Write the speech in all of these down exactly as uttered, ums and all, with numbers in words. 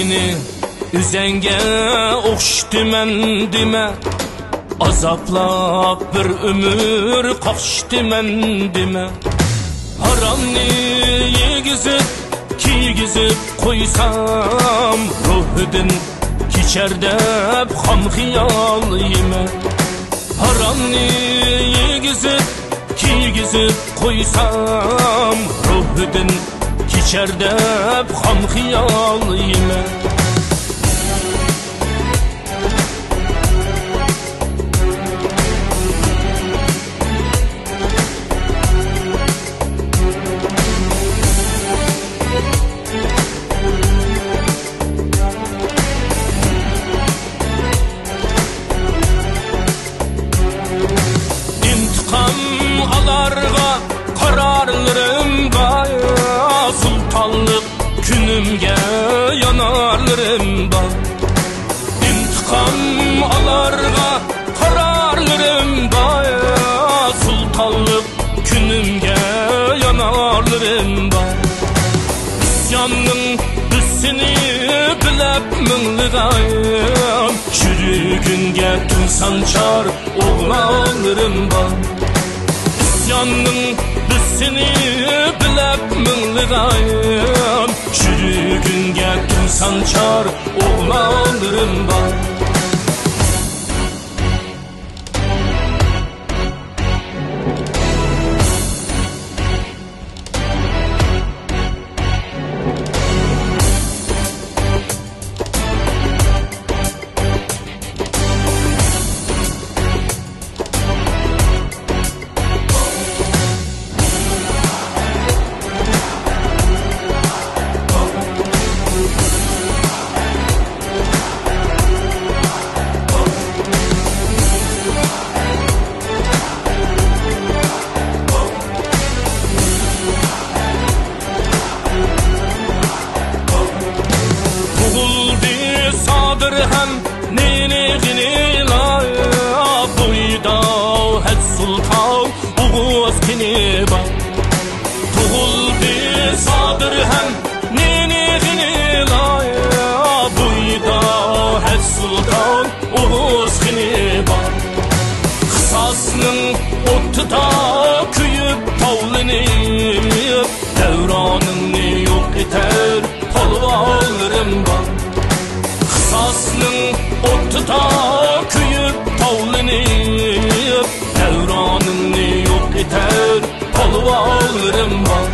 مېنى ئۆزەڭگە ئوخشىتىمەن دېمە، ئازابلاپ بىر ئۆمۈر قاقشىتىمەن دېمە. ھارامنى يېگۈزۈپ، كىيگۈزۈپ قويسام، روھىدىن كېچەر دەپ خام خىيال يېمە. ھارامنى يېگۈزۈپ، كىيگۈزۈپ قويسام، روھىدىن كېچەر دەپ خام خىيال يېمە. ئىنتىقام ئالارغا قارارلىرىم بار، سۇلتانلىق كۈنۈمگە يانارلىرىم بار. ئىنتىقام ئالارغا قارارلىرىم بار، سۇلتانلىق كۈنۈمگە يانارلىرىم بار. ئىسياننىڭ بىسىنى بىلەپ مىڭلىغان، چۈرۈگۈنگە تۇرسانچار ئوغلانلىرىم بار. ئىسياننىڭ بىسىنى بىلەپ مىڭلىغان، چۈرۈگۈنگە تۇرسانچار ئوغلانلىرىم بار. تۇغۇلدى سادىر ھەم نىنى غىنىلا، بويىدا ھەج سۇلتان ئوغۇز قېنى بار. تۇغۇلدى سادىر ھەم نىنى غىنىلا، بويىدا ھەج سۇلتان ئوغۇز قېنى بار. قىساسنىڭ ئوتىدا كۆيۈپ تاۋلىنىپ، دەۋرانىڭنى يوق ئېتەر پالۋانلىرىم بار. قىساسنىڭ ئوتىدا كۆيۈپ تاۋلىنىپ، دەۋرانىڭنى يوق ئېتەر پالۋانلىرىم بار.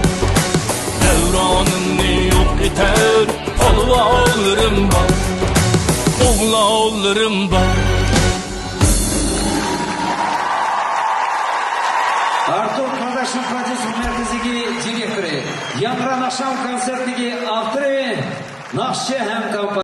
دەۋرانىڭنى يوق ئېتەر پالۋانلىرىم بار. ئوغلانلىرىم بار. ئارتۇر قارداشنىڭ پادىشاھ مەركىزىدىكى دىرېكتورى، ياڭران ئاخشام كونسېرتىدىكى ئاپتورى، ناخشىچى ھەم كومپوزىتور.